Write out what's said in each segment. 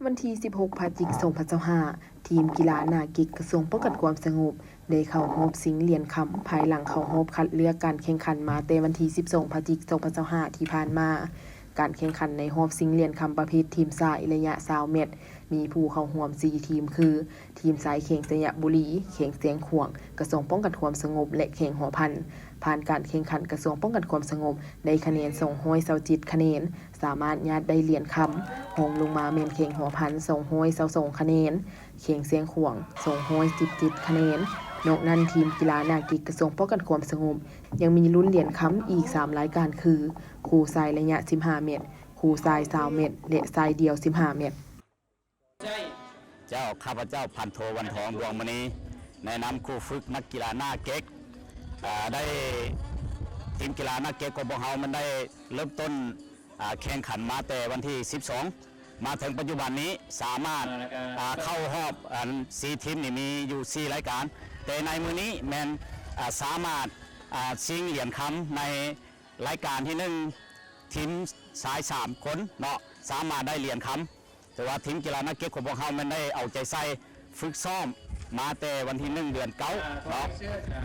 ວັນທີສິບຫົກ ພະຈິກ ສອງພັນຊາວຫ້າ ທີມກິລາໜ້າເກັກ ກະຊວງປ້ອງກັນຄວາມສະຫງົບ ໄດ້ເຂົ້າຮອບຊິງຫຼຽນຄຳ ພາຍຫຼັງເຂົ້າຮອບຄັດເລືອກການແຂ່ງຂັນມາແຕ່ວັນທີສິບສອງ ພະຈິກ ສອງພັນຊາວຫ້າ ທີ່ຜ່ານມາ. ການແຂ່ງຂັນໃນຮອບຊິງຫຼຽນຄຳປະເພດທີມຊາຍໄລຍະຊາວແມັດ ມີຜູ້ເຂົ້າຮ່ວມສີ່ທີມຄື ທີມຊາຍແຂວງໄຊຍະບູລີ, ແຂວງຊຽງຂວາງ, ກະຊວງປ້ອງກັນຄວາມສະຫງົບ ແລະ ແຂວງຫົວພັນ. ຜ່ານການແຂ່ງຂັນ ກະຊວງປ້ອງກັນຄວາມສະຫງົບໄດ້ຄະແນນສອງຮ້ອຍຊາວເຈັດຄະແນນ, ສາມາດຍາດໄດ້ຫຼຽນຄຳ. ຮອງລົງມາແມ່ນແຂວງຫົວພັນສອງຮ້ອຍຊາວສອງຄະແນນ, ແຂວງຊຽງຂວາງສອງຮ້ອຍສິບເຈັດຄະແນນ. ນອກນັ້ນ ທີມກິລາໜ້າເກັກ ກະຊວງປ້ອງກັນຄວາມສະຫງົບ ຍັງມີລຸ້ນຫຼຽນຄຳອີກສາມລາຍການຄື ຄູ່ຊາຍໄລຍະສິບຫ້າແມັດ, ຄູ່ຊາຍຊາວແມັດ ແລະ ຊາຍດ່ຽວສິບຫ້າແມັດ. ເຈົ້າ ຂ້າພະເຈົ້າ ພັນໂທ ວັນທອງ ດວງມະນີ ໃນນາມຄູຝຶກນັກກິລາໜ້າເກັກ ອາ ໄດ້ ທີມກິລາໜ້າເກັກຂອງພວກເຮົາ ມັນໄດ້ເລີ່ມຕົ້ນ ອາ ແຂ່ງຂັນມາແຕ່ວັນທີສິບສອງ ມາເຖິງປັດຈຸບັນນີ້ ສາມາດ ອາ ເຂົ້າຮອບ ອັນ ສີ່ທີມນີ້ ມີຢູ່ສີ່ລາຍການ, ແຕ່ໃນມື້ນີ້ແມ່ນ ອາ ສາມາດ ອາ ຊິງຫຼຽນຄຳໃນລາຍການທີໜຶ່ງ ທີມຊາຍສາມຄົນເນາະ ສາມາດໄດ້ຫຼຽນຄຳ. ຖືວ່າທີມກິລາໜ້າເກັກຂອງພວກເຮົາແມ່ນໄດ້ເອົາໃຈໃສ່ຝຶກຊ້ອມມາແຕ່ວັນທີໜຶ່ງ ເດືອນເກົ້າເນາະ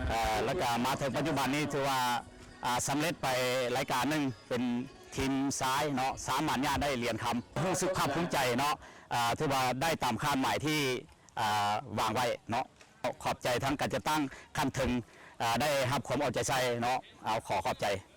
ເອີ ແລ້ວກະມາເຖິງປັດຈຸບັນນີ້ຖືວ່າ ອາ ສຳເລັດໄປລາຍການໜຶ່ງ ເປັນທີມຊາຍເນາະ ສາມາດຍາດໄດ້ຫຼຽນຄຳ. ຮູ້ສຶກພາກພູມໃຈເນາະ ອາ ຖືວ່າໄດ້ຕາມຄາດໝາຍທີ່ ອາ ວາງໄວ້ເນາະ. ຂອບໃຈທາງການຈັດຕັ້ງຂັ້ນເທິງ ອາ ໄດ້ຮັບຄວາມເອົາໃຈໃສ່ເນາະ. ເອົາ ຂໍຂອບໃຈ.